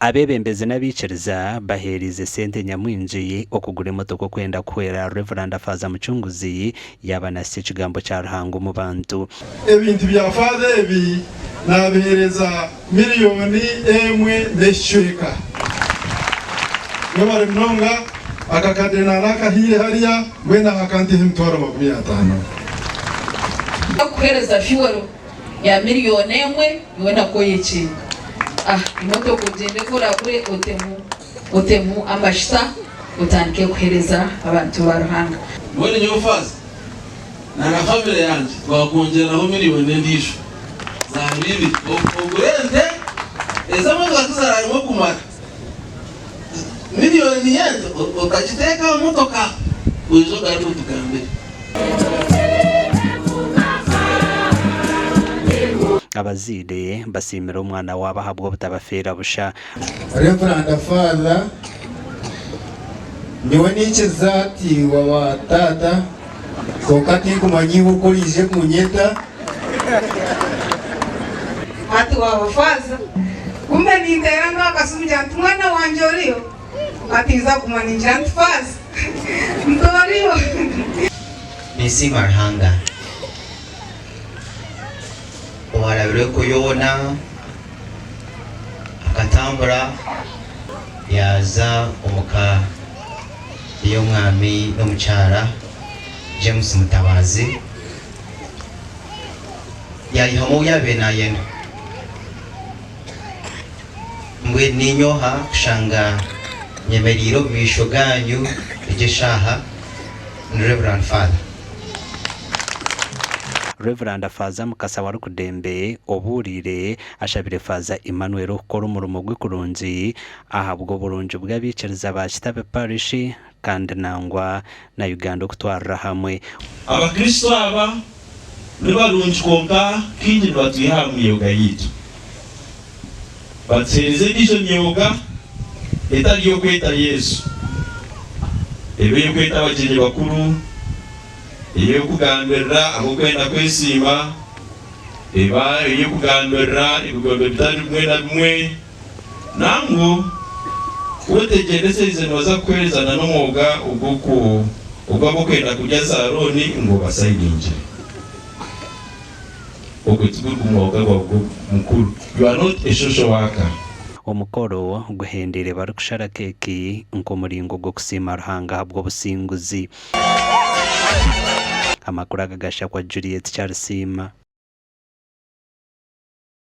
Abeebembezi n'abaikiriza baheereize sente nyamwingi okugura emotoka okwenda kuhwera Rev. Faaza Mucunguzi yaaba naahitsya ekigambo kya Ruhanga omu bantu. Ebintu bya Faaza ebi naabiheereza miriyoni emwe n'ekicweka. Mwebare munonga, akakadde naanakahaire hariya, mbwenu aha kanteho emitwaro 50. Kukuheereza fuel ya miriyoni emwe iwe nakwo oyekinga ah emotoka ogyende ku oragure otemu otemu amajuta otandike kuhereza abantu ba Ruhanga. Mbwenu nyowe Faaza na na famire yangye twakwongyereraho miriyoni endiijo zaaba ibiri ogure ente ez'emotoka tizaraaremwe kumara miriyoni y'ente otagiteeka aha motoka oije ogaruke otugambire. Abazaire basiimire omwana waabo ahabw'obutabafeera busha. Reverand Father, nyowe nikiza ti waba taata kwonka tinkumanya iwe oku oraije kunyeta. Hati waaba faaza, kumbe ninteera ngu akasimu ngira nti mwana wangye oriyo? Hati nza kuguma ningira nti faaza nti oriyo? Ninsiima Ruhanga owaarabireko yoona akatambura yaaza omu ka y'omwami n'omukyara James Mutabazi yaayihamu ou yaabaire naayenda. Mbwenu niinye oha kushanga nyemereire omu maisho gaanyu egi eshaaha? Ndi Rev. Father. Rev. Faaza Mukasa Warukudembe obuuriire ashabire Faaza Emmanuel okukora omurimo gwe kurungi ahabw'oburungi bw'abaikiriza ba Kitabe Parish kandi nangwa na Uganda okutwarira hamwe. Abakristo aba nibarungi kwonka kaingi nibatwiha aha myoga yaitu. Batuheereza endiijo myoga etari y'okweta Yesu, eba ey'okweta abagyenyi bakuru, ey'okugambirira ab'okwenda kwesiima, eba ey'okugambirira ebigombe bitari bimwe na bimwe. Nangwo wetegyeresereize nibaza kukuheereza na n'omwoga ogw'ab'okwenda kurya za looni ngu obasayidingire. Ogwo tiguri mwoga gwawe mukuru. You are not a social worker. Omukoro guhendeire barikushara keeki nk'omuringo gw'okusiima Ruhanga ahabw'obusinguzi. Amakuru aga gashakwa Juliet Kyarisiima.